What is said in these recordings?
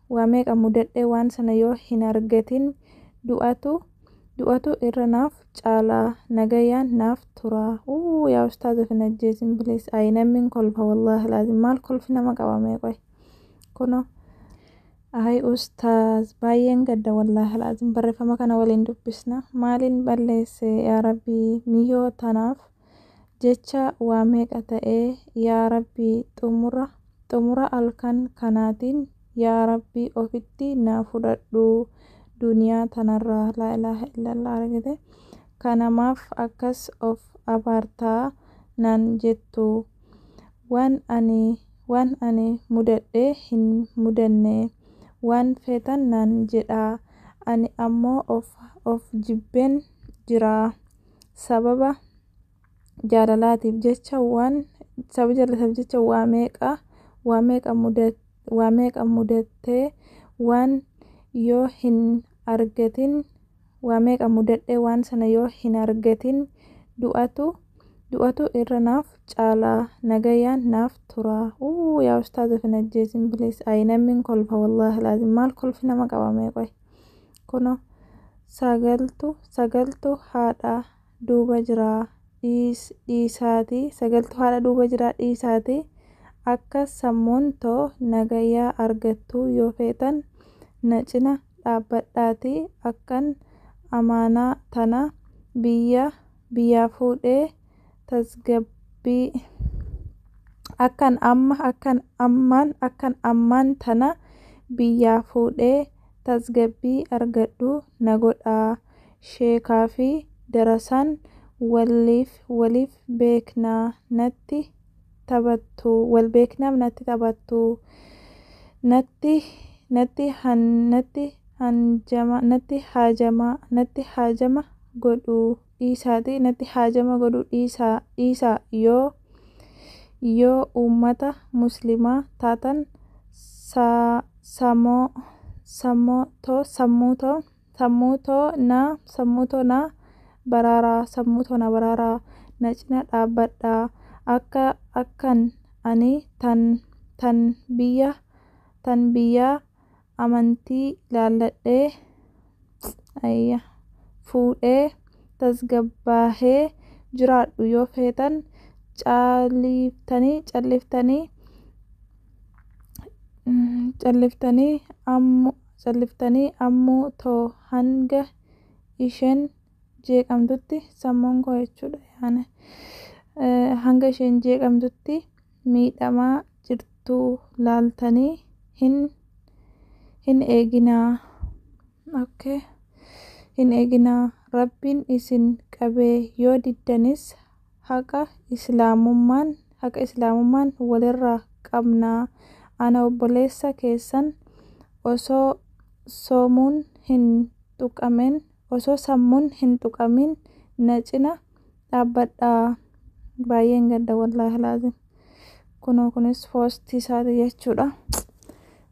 Waa meeqa mudadhee waan sana yoo hin argatin du'atu irra naaf caalaa, nagayaan naaf tura. Uu yaa ustaaz, of hin ajjeesin bilis. Ayi, namni kolfa, wallaahi laazim maal kolfi nama qabamee qoy kuno. Ayi ustaaz, baay'een gadda, wallaahi laazim. Barreeffama kana waliin dubbisna. Maaliin balleesse yaa Rabbii? Miyyoo tanaaf jecha waa meeqa ta'ee yaa Rabbii? Xumura halkan kanaatiin yaa Rabbii ofitti na fudhadhu duniyaa tanarraa. Laa ilaaha illallah. Argite kanamaaf akkas of abaartaa naan jettu. Waan ani mudadhee hin mudanne waan feetan naan jedhaa. Ani ammoo of jibbeen jira. Sababa jaalalaatiif jecha, waan sababa jaalalaatiif jecha waa meeqa mudattee waan yoo hin argatin, waa meeqa mudadhee waan sana yoo hin argatin du'atu irra naaf caalaa, nagayaan naaf tura. Uu yaa ustaaz, of hin ajjeesin bilis. Ayi, namni kolfa, wallaahi laazim maal kolfi nama qabamee qoy kuno. Sagaltu haadha duuba jira dhiisaatii, sagaltu haadha duuba jira dhiisaatii. Akka sammuun too nagayaa argattu yoo feetan na cina dhaabbadhaatii akkan amaanaa tana biyyaa fuudhee tasgabbii akkan ammaan tana biyyaa fuudhee tasgabbii argadhu na godhaa. Sheekaa fi darasaan waliif beeknaa natti taphattu, wal beeknaaf natti taphattu, natti haajama godhuu dhiisaatii, natti haajama godhuu dhiisaa. Yoo uummata musliimaa taatan sammuu too na baraaraa, sammuu too na baraaraa, na cina dhaabbadhaa. Akkan ani tan biyyaa amantii laalladhee fuudhee tasgabbaahee jiraadhu yoo feetan calliftanii ammuu too hanga isheen jeeqamtutti, sammuun koo jechuudha, yaani hanga isheen jeeqamtutti miidhamaa jirtu laaltanii hin eeginaa. Okay. Hin eeginaa. Rabbiin isin qabee yoo diddanis haqa islaamummaan walirraa qabnaa. Ana obboleessa keessan osoo soomuun hin tuqamin, osoo sammuun hin tuqamin na cina dhaabbadhaa. Baay'een gadda, wallaahi laazim. Kunoo, kunis poostii isaati jechuudha.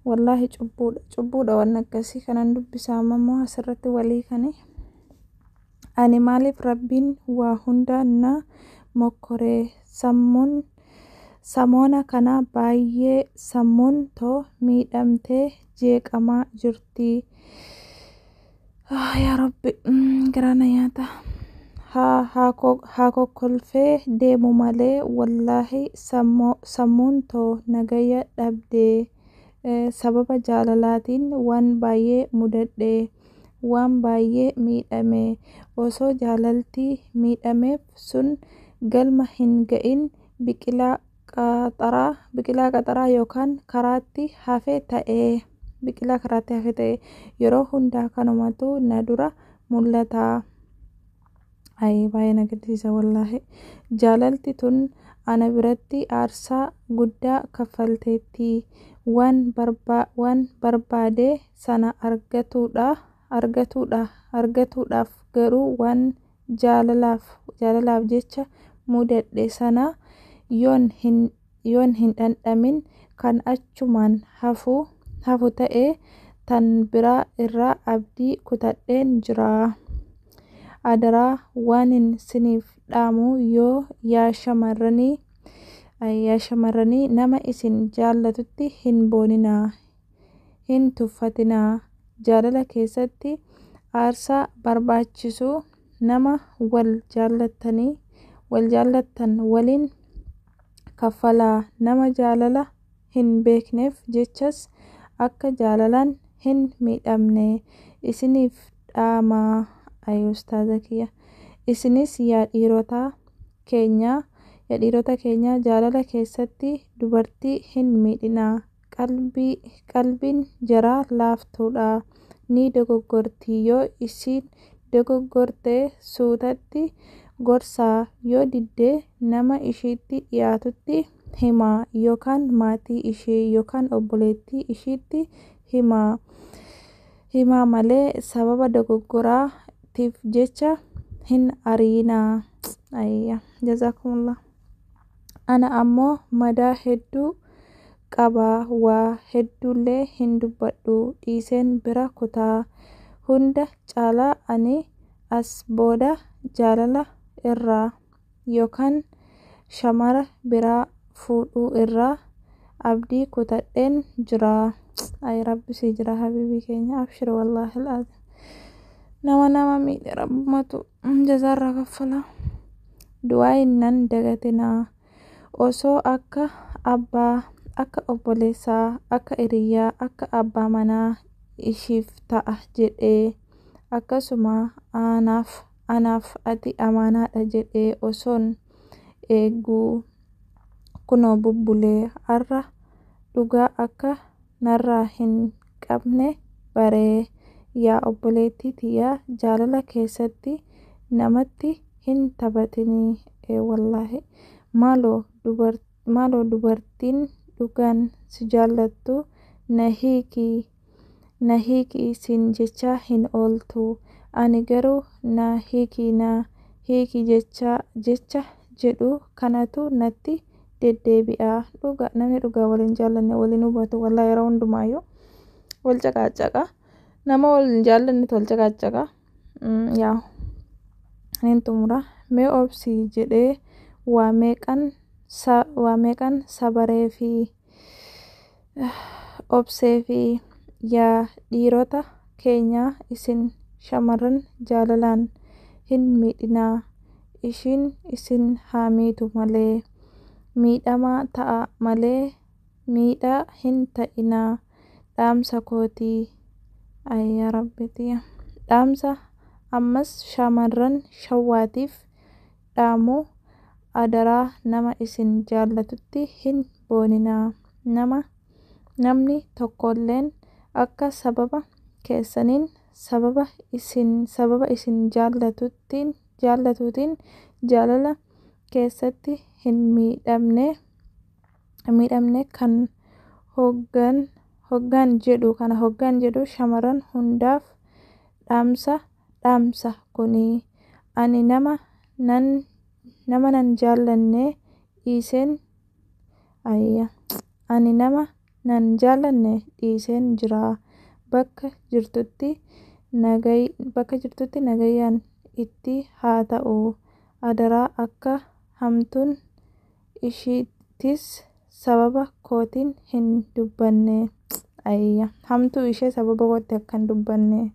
Wallaahi cubbuudha, cubbuudha waan akkasii kanan dubbisaa. Ammoo asirratti walii kani. Ani maaliif Rabbiin waa hunda na mokkoree? Sammuun samoona kana baay'ee sammuun too miidhamtee jeeqamaa jirti. Yaa Rabbi, garaa na nyaata. Haa kokkolfee deemu malee wallaahi sammuun too nagaya dhabdee. Sababa jaalalaatiin waan baay'ee mudadhe, waan baay'ee miidhame. Osoo jaalalti miidhameef sun galma hin ga'in biqilaa qaxaraa yookaan karaatti hafe ta'ee, biqilaa karaatti hafe ta'e, yeroo hundaa kanumatu na dura mul'ata. Ayi, baay'ee na gaddisiisa wallaahi. Jaalalti tun ana biratti aarsaa guddaa kaffalteetti. Waan barbaade sana argatuudhaaf garuu waan jaalalaaf jecha mudadhe sana yoon hin dhandhamin kan achumaan hafu ta'e tan biraa irraa abdii kutadheen jira. Adaraa, waanin siniif dhaamu yoo yaa shamarranii, nama isin jaallatutti hin booninaa. Hin tuffatinaa. Jaalala keessatti aarsaa barbaachisu nama wal jaallattan waliin kaffalaa. Nama jaalala hin beekneef jechas akka jaalalaan hin miidhamne isiniif dhaamaa. Ayi ustaaza kiyya. Isinis yaa dhiirota keenya jaalala keessatti dubartii hin miidhinaa. Qalbiin jaraa laaftuudha. Ni dogoggorti. Yoo isiin dogoggorte suutatti gorsaa. Yoo didde nama ishiitti dhiyaatutti himaa yookaan maatii ishee yookaan obboleettii ishiitti himaa malee sababa dogoggoraatiif jecha hin ariinaa. Ayya jazaakumullah. Ana ammoo madaa hedduu qaba, waa hedduullee hin dubbadhu, dhiiseen bira kutaa. Hunda caalaa ani as booda jaalala irraa yookaan shamara biraa fuudhuu irraa abdii kutadheen jira. Ay rabbi si jira habiibii keenya, abshir wallaahi alazim. Nama miidhe rabbumatu jazaarraa kaffala. Du'aa nan dagatinaa. Osoo akka abbaa, akka obboleessaa, akka hiriyaa, akka abbaa manaa ishiif ta'a jedhee akkasuma anaaf ati amaanaadha jedhee osoon eeguu kunoo bubbulee har'a dhugaa akka narraa hin qabne baree. Yaa obboleettii tiyya, jaalala keessatti namatti hin taphatinii. Wallaahi maaloo dubartiin dhugaan si jaallattu na hiiki siin jechaa hin ooltu. Ani garuu na hiiki jecha jedhu kanatu natti deddeebi'a. Dhugaa namni dhugaa waliin jaallanne waliin hubatu wallaahi yeroo hundumaayyuu wal caqaacaqa. Nama wal jaallannetu wal caqaacaqa. Yaa niin xumura. Mee obsi jedhee waa meeqan sabaree fi obsee fi yaa dhiirota keenya isin shamarran jaalalaan hin miidhinaa. Ishiin isin haa miitu malee miidhamaa ta'a malee miidhaa hin ta'inaa. Dhaamsa kootii. Ayyaa rabbitiya. Dhaamsa ammas shamarran shawwaatiif dhaamu adaraa nama isin jaallatutti hin booninaa. Namni tokkolleen akka sababa keessaniin sababa isin jaallatuutiin jaalala keessatti hin miidhamne kan hoggaan jedhu shamarran hundaaf dhaamsa kuni. Ani nama nan jaallanne dhiiseen jira. Bakka jirtutti nagayaan itti haa ta'u. Adaraa akka hamtuun ishiittis sababa kootiin hin dubbanne. Ayya hamtuu ishee sababa kootti akka hin dubbanne.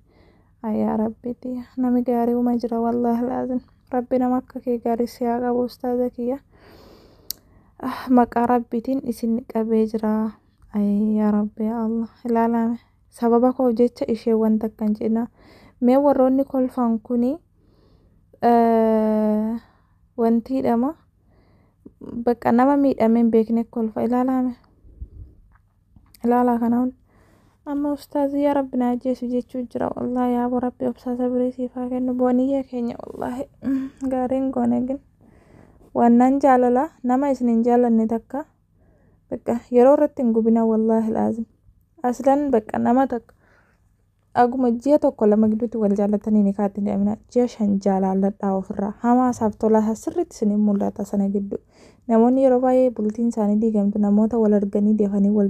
Ayyaa rabbiiti nami gaarii uma jira wallaahi laazim. Rabbi nama akka kee gaarii si haa qabu ustaaza kiyya. Maqaa rabbiitiin isin qabee jira. Ayyaa rabbi yaa Allah ilaalame sababa koo jecha ishee wanta akkan jedhina. Mee warroonni kolfan kuni wanti hidhama bakka nama miidhamee hin beekne kolfa ilaalame. Ilaalaa kana hunda. Amma ustaazi yaa rabbi na ajjeesu jechuu jira wallaahi. Yaa rabbi obsaa sabirii siif haa kennu. Booniyya keenya wallaahi gaariin goone gin. Wannaan jaalala nama isin hin jaallanne takka bakka yeroo irratti hin gubina wallaahi laazim. Aslan bakka nama takka aguma ji'a tokko lama gidduutti wal jaallatanii ni kaatti deemina. Ji'a 5 jaalalladhaa ofirraa hamaa isaaf tolaa sirriitti isiniin mul'ata sana gidduu. Namoonni yeroo baay'ee bultiin isaanii diigamtu namoota wal arganii deefanii wal